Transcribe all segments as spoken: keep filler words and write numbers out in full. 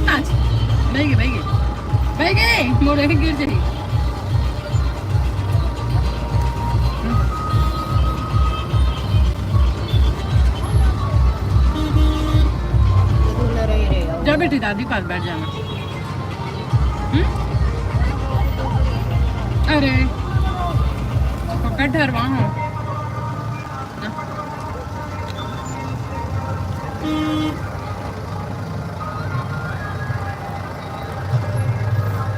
नाच। बह गई, बह गई, बह गई, मोड़े के गिर जाई। जा बेटी, दादी पास बैठ जाना। हम्म? अरे, पकड़, डरवा हो।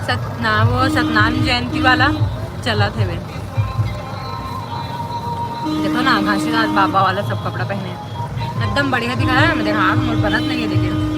सत-, ना, वो सतनाम जयंती वाला चलत हेवे। देखो ना, घासीदास बाबा वाला सब कपड़ा पहने, एकदम बढ़िया दिखा रहा है। मैं देखा, आँख मोर बनत नहीं है, देखिए।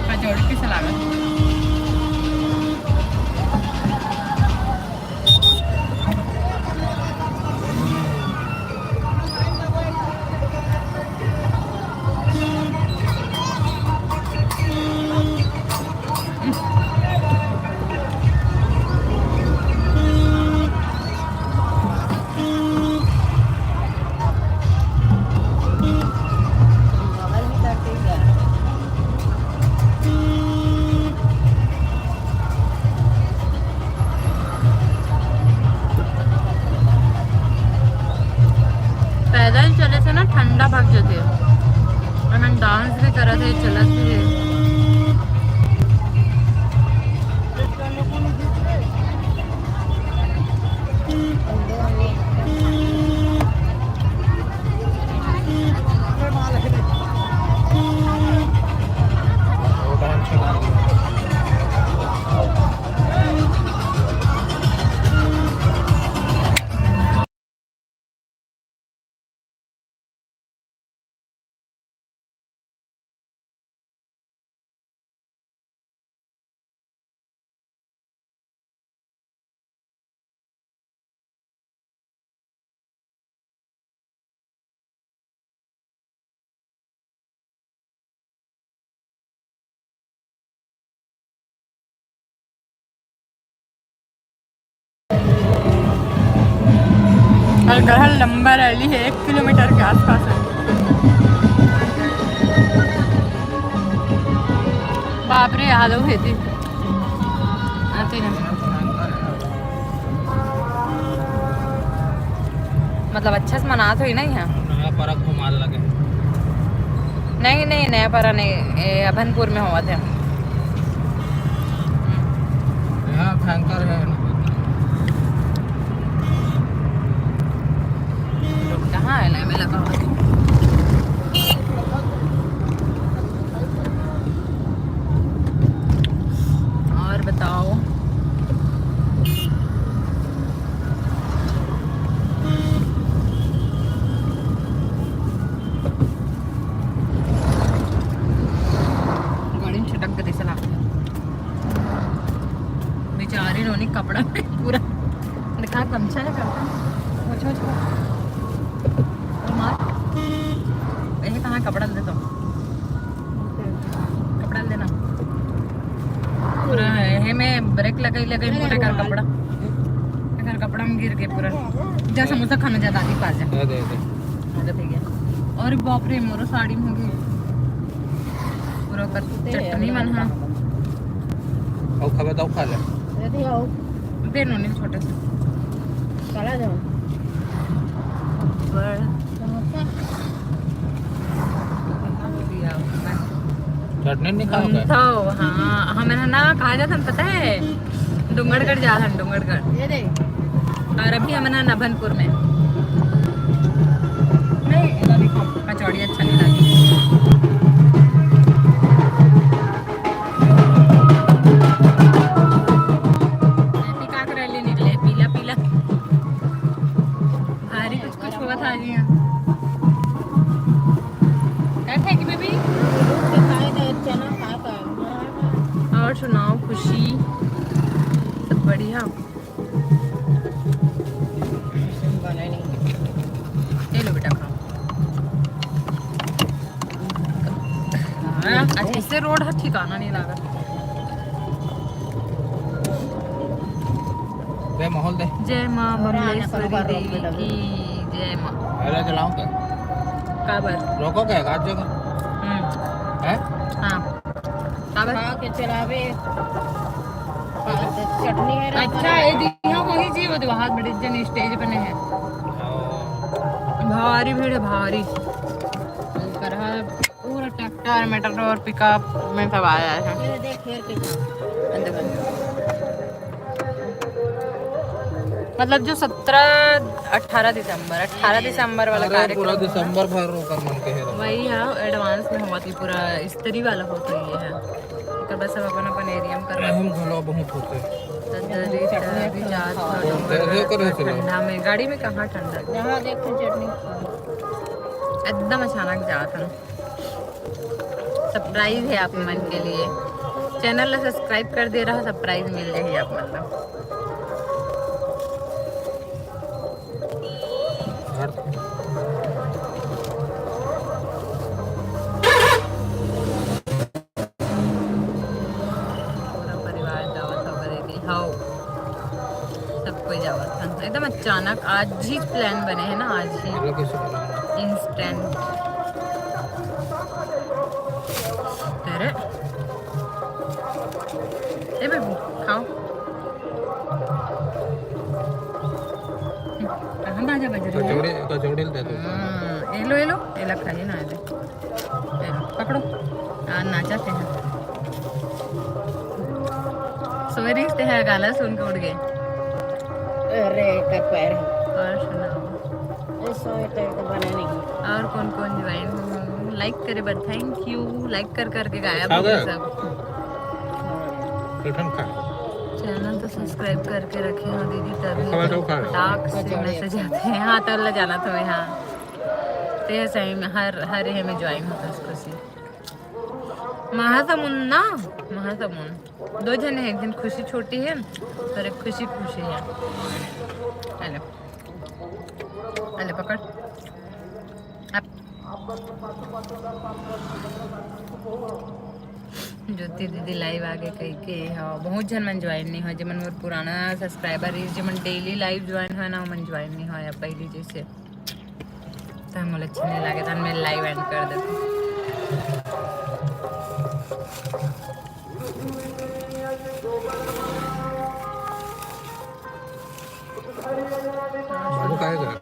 कचौड़ी की सलाद। पैदल चले से ना ठंडा भाग जाते हैं। और हम डांस भी करत है, चलत भी है। और घर लंबा रैली है, एक किलोमीटर के आसपास है। बाप रे, आ जाओ खेती। आते हैं। मतलब, अच्छा से मनात होई ना यहाँ? नया परब को माल लगे। नहीं, नहीं, नया परा नहीं, ए, अभनपुर में होवत है। यहाँ भयंकर है ना। लोग कहाँ है? लाइन में लगा हुआ है। और बताओ। गाड़ी में छटक गए, ऐसा लगता है। बेचारी नोनी कपड़ा में पूरा दिखा, गमछा है, कपड़ा। पोछो, पोछो। और मार। यही कहाँ कपड़ा दे दो। कपड़ा लेना। पूरा है, है में ब्रेक लगाई, लगाई, पूरा कर कपड़ा। कर कपड़ा में गिर के पूरा। जा समोसा खाना जा, दादी पास जा। दे, दे, दे। अरे भैया। और बाप रे, मोरो साड़ी में हो गई। पूरा कर चटनी मन हा। और खावे तो खा ले। दे नोनी छोटे से। चला जाओ। बड़। समोसा। चटनी नहीं खाओगे? हम तो, हाँ, हमन ह ना, कहाँ जाथन पता है? डूंगरगढ़ जाथन, डूंगरगढ़। ये दे। और अभी हमन ह नभनपुर में। नहीं, एला नहीं खाओ, कचौड़ी अच्छा नहीं लगे। Happy का सुनाओ खुशी, सब बढ़िया? ये लो बेटा, खाओ। हाँ, आज ऐसे रोड है, ठिकाना नहीं लगा। दे माहौल दे। जय माँ बमलेश्वरी देवी की जय माँ। अरे चलाओ क्या? काबर? रोको क्या एक आध जगह? हम्म। है? हाँ। काबर? हाँ, के चलावे। हाँ, तो चटनी है, अच्छा, ये दी, हाँ, वही जी, वो तो हाथ बड़े जन स्टेज बने हैं। भारी भीड़ है, भारी। ऊपर है, पूरा ट्रैक्टर, मेटर और पिकअप में सब आया है। ये देख, फेर के खा। अंदर बंद। मतलब जो सत्रह, अठारह दिसंबर, अठारह दिसंबर वाला अरे, पूरा कार्यक्रम है। दिसंबर भर ओकर मन के है। वही है, एडवांस में होवत ही पूरा इस्त्री वाला होत ही है। ओकर बाद सब अपन अपन एरिया में करवा। हम घलो बहुत होते। तो दरी त अभी जात हो, तो ये करे से ठंडा में, गाड़ी में कहाँ ठंडा? यहाँ देखो चटनी। एकदम अचानक जात हम। सरप्राइज है आप मन के लिए। चैनल ला सब्सक्राइब कर दे रहा, सरप्राइज मिल जाही आप मन ला। पूरा परिवार जावत हो करे दी। हाउ, सब कोई जावत हन। एकदम अचानक आज ही प्लान बने है ना, आज ही। ये लोग कैसे बना? Instant। अरे, ए बेबी, खाओ। हम्म, कहाँ बाजा बज रही है? कचौड़ी, कचौड़ी दे दो। हाँ, एलो, एलो, एला खाइए ना, एले। ए, पकड़ो। आ, नाचा थे हैं। सोए रहिस ते हैं, गाना सुन के उठ गए। अरे, का पैर है। और सुनाओ। ए, सोए तो एक बने नहीं। और कौन कौन ज्वाइन हो? लाइक करे बर thank you। लाइक कर करके गायब हो गए सब। हाँ। चैनल तो सब्सक्राइब करके रखे हो दीदी, तभी खबर तो खा। फटाक से मैसेज आते हैं। हाँ, तो ले जाना तुम्हें, हाँ। ते सही में हर, हर ये में ज्वाइन होता है खुशी। महासमुंद ना, महासमुंद। दो जन है, एक जन खुशी छोटी है और एक खुशी खुशी है। हेलो, हेलो, पकड़। आप ज्योति दीदी लाइव आ गए कह के। हाँ, बहुत जन मन ज्वाइन नहीं हो, जेमन मोर पुराना सब्सक्राइबर रहिस, जेमन डेली लाइव ज्वाइन हो ना, ओमन ज्वाइन नहीं हो या पहली जैसे। तो मोला अच्छा नहीं लगे, तो मैं लाइव एंड कर देती। बाबू काहे गए?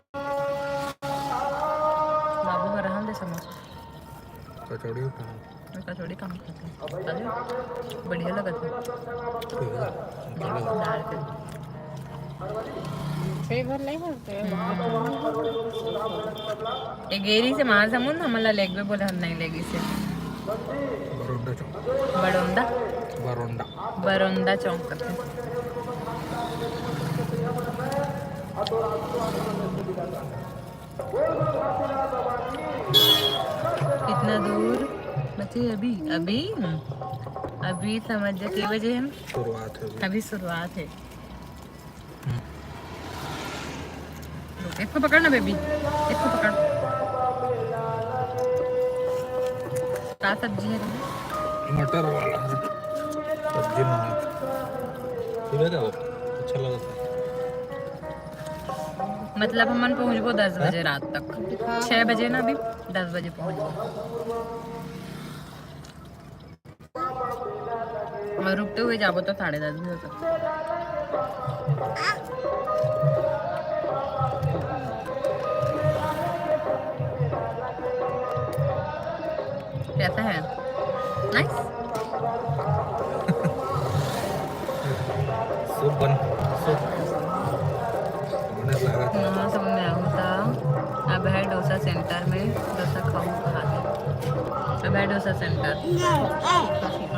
बाबू का रहन दे समोसा। कचौड़ी खाना। कचौड़ी कम खाते हैं। अरे, बढ़िया लगत है। ठीक है। दाल के। छह भर ले होते हैं। हम्म। ए गेरी से महासमुंद हमला लेगबे बोले, हम नहीं लेगी से। बरोंडा चौक। बड़ोंदा? बरोंडा। बरोंदा चौक करते। कितना दूर बचे अभी? अभी, अभी समझ जा के बजे हम। शुरुआत है अभी। अभी शुरुआत है। हम्म। एक को पकड़ ना बेबी, एक को पकड़। का सब्जी है? मटर वाला है। सब्जी नहीं है। ठीक है, अच्छा लगा। मतलब हमन पहुंचबो दस बजे रात तक। छह बजे ना, अभी दस बजे पहुंचबो। और रुकते हुए जाबो तो साढ़े दस भी हो सकता है। कैसा है? नाइस। सूप बन, सूप। बने लगा। नवा सब में आऊँ था। अब है डोसा सेंटर में, डोसा खाऊँ कहाँ थे? अब है डोसा सेंटर।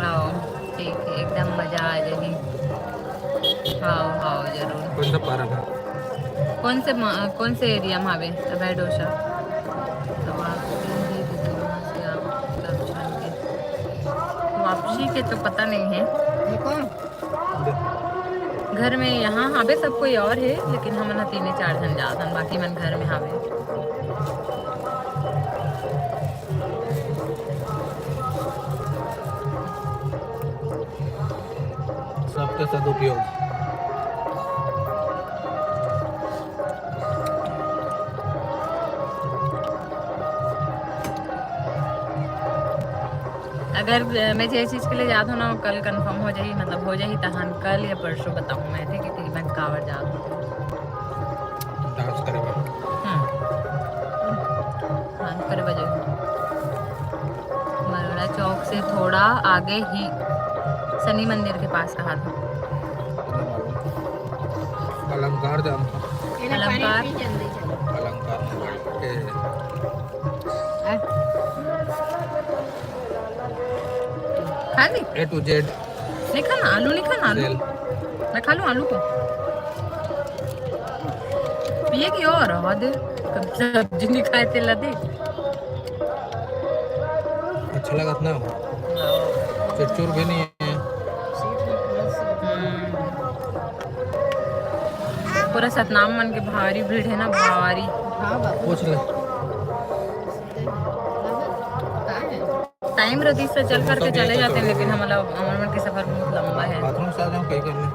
आओ, ठीक है, एकदम मजा आ जाएगी। आओ, आओ, जरूर। कौन सा पारा था? कौन से मा-, कौन से एरिया में आवे? अब है डोसा। तो आप भी, भी, भी वहाँ से आओ, सब छान के। वापसी के तो पता नहीं है। घर में यहाँ हावे सब कोई और है, लेकिन हमन ह तीने चार झन जात हन, बाकी मन घर में हावे। सबके सदुपयोग। अगर, अ, मैं जे चीज के लिए जात हूँ ना, वो कल कंफर्म हो जाही, मतलब हो जाही, तहन कल या परसों बताऊँ मैं, ठीक है, कि मैं काबर जात हूँ। डांस करे बर। हम्म। डांस करे बर जाही। मरोड़ा चौक से थोड़ा आगे ही, शनि मंदिर के पास कहा था। अलंकार जाम। अलंकार। अलंकार। ए। खा ली? A to Z। नहीं खाना, आलू नहीं खाना, आलू। सेल। मैं खा लूँ आलू को। पिए की और हवा दे, कभी सब्जी नहीं खाए तेला दे। अच्छा लगत ना हो। चुरचुर भी नहीं है। हम्म। पूरा सतनाम मन के भारी भीड़ है ना, भारी। हाँ बाबू। पूछ ले। टाइम रतिस से चल करके चले जाते हैं, लेकिन हमारा, हमारे मन के सफर बहुत लंबा है। बाथरूम से आ जाओ, कहीं कर ले।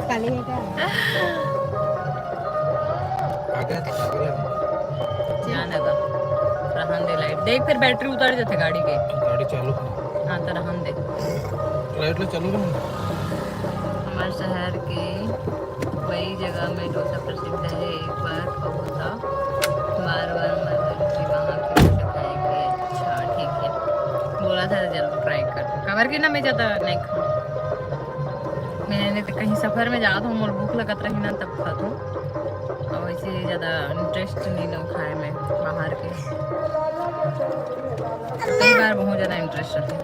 खाली है क्या? आगे, आगे। जाने का। रहन दे लाइट। देख, फिर बैटरी उतर जाते गाड़ी के। गाड़ी चालू। हाँ, तो रहन दे। लाइट ले चालू रहन दे। हमारे शहर के वही जगह में डोसा प्रसिद्ध है, एक बार खाओ तो बार बार मत बोलो कि वहाँ के डोसा खाएंगे। अच्छा, ठीक है, बोला था जरूर ट्राई कर। काबर कि ना मैं ज़्यादा नहीं खाऊँ, मैंने तो कहीं सफ़र में जात हूँ, मोर भूख लगत रही ना तब खात हूँ। और वैसे ज़्यादा इंटरेस्ट नहीं लो खाए में बाहर के। कई बार बहुत ज़्यादा इंटरेस्ट रहता है।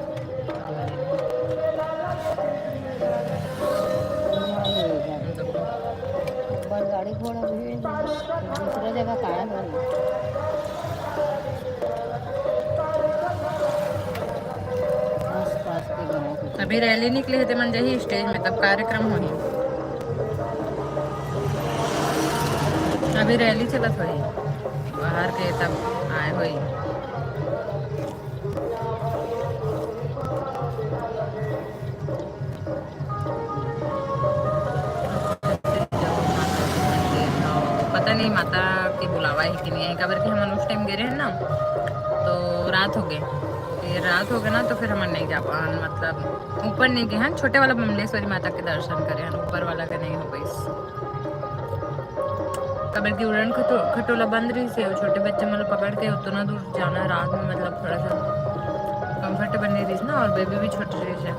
गाड़ी घोड़ा भी दूसरा जगह काहे हो? आसपास के गाँव के अभी रैली निकले हे, ते मन जाही स्टेज में, तब कार्यक्रम होही। अभी रैली चलत होही बाहर के, तब आए होही। पता नहीं माता के बुलावा है कि नहीं है, काबर कि हमन उस टाइम गे रहे ना, तो रात हो गए। ये रात हो गए ना, तो फिर हमन नहीं जा पान, मतलब ऊपर नहीं गए हैं। छोटे वाला बमलेश्वरी माता के दर्शन करे हैं, ऊपर वाला के नहीं हो पाइस। काबर कि उड़न खटो-, खटोला बंद रहिस हे, छोटे बच्चे मन ला पकड़ के उतना दूर जाना रात में, मतलब थोड़ा सा कंफर्टेबल नहीं रहिस ना, और बेबी भी छोटे रहिस हे।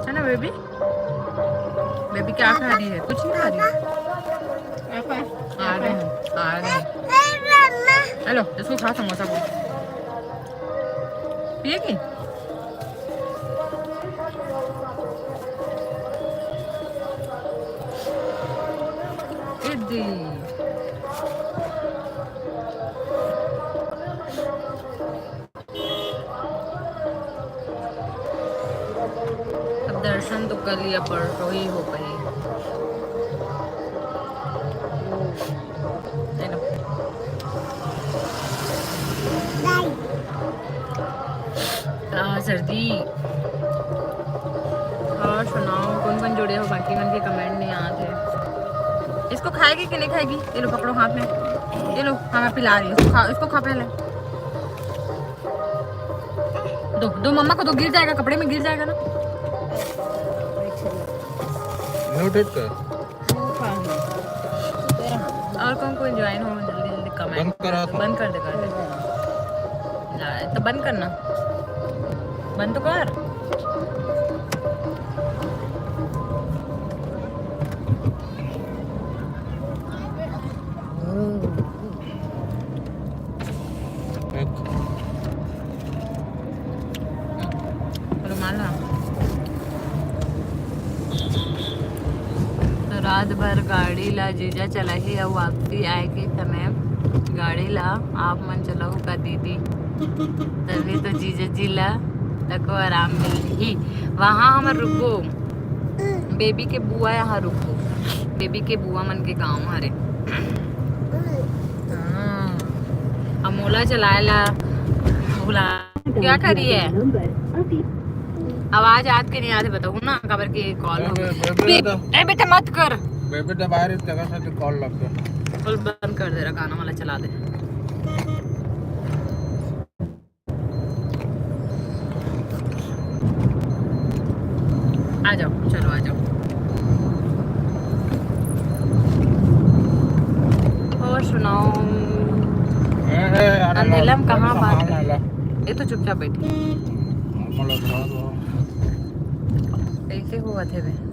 है ना बेबी? बेबी क्या खा रही है? कुछ नहीं खा रही है। आ रहे हैं, आ रहे हैं। हेलो, इसको खा समोसा को। पिएगी? इदी। अब दर्शन तो कल या परसों ही हो पाही। है ना? आ, सर्दी। और सुनाओ, कौन कौन जुड़े हो? बाकी मन के कमेंट नहीं आते। इसको खाएगी कि नहीं खाएगी? ये लो, पकड़ो हाथ में, ये लो। हाँ, मैं पिला रही हूँ इसको, खा, इसको खा पहले। दो, दो मम्मा को दो, गिर जाएगा, कपड़े में गिर जाएगा ना। म्यूट कर। और कौन कौन ज्वाइन हो, जल्दी जल्दी कमेंट बंद करा तो। बंद कर दे, कर दे। ला, तो बंद करना, बंद तो कर। रुमाल ला। तो रात भर गाड़ी गाड़ी ला जीजा चलाही अउ वापसी आए के समय गाड़ी ला आप मन चलाहू का दीदी, तभी तो जीजा जी ला तको आराम मिलही। वहाँ हमर रुकबो, बेबी के बुआ यहाँ रुकबो, बेबी के बुआ मन के गाँव हरे। हाँ। अमोला चलाए ला बुला, क्या करिए? आवाज आत के नहीं आते बताऊ ना, काबर के कॉल हो गई। बे-, ए बेटा मत कर। बेबी दबाए रही जगह से तो कॉल लग गया। कॉल बंद कर दे रहा, गाना वाला चला दे। आ जाओ, चलो आ जाओ। और सुनाओ, अंधेला में कहाँ बात कर? ये तो चुपचाप बैठी। कैसे हुआ थे बे?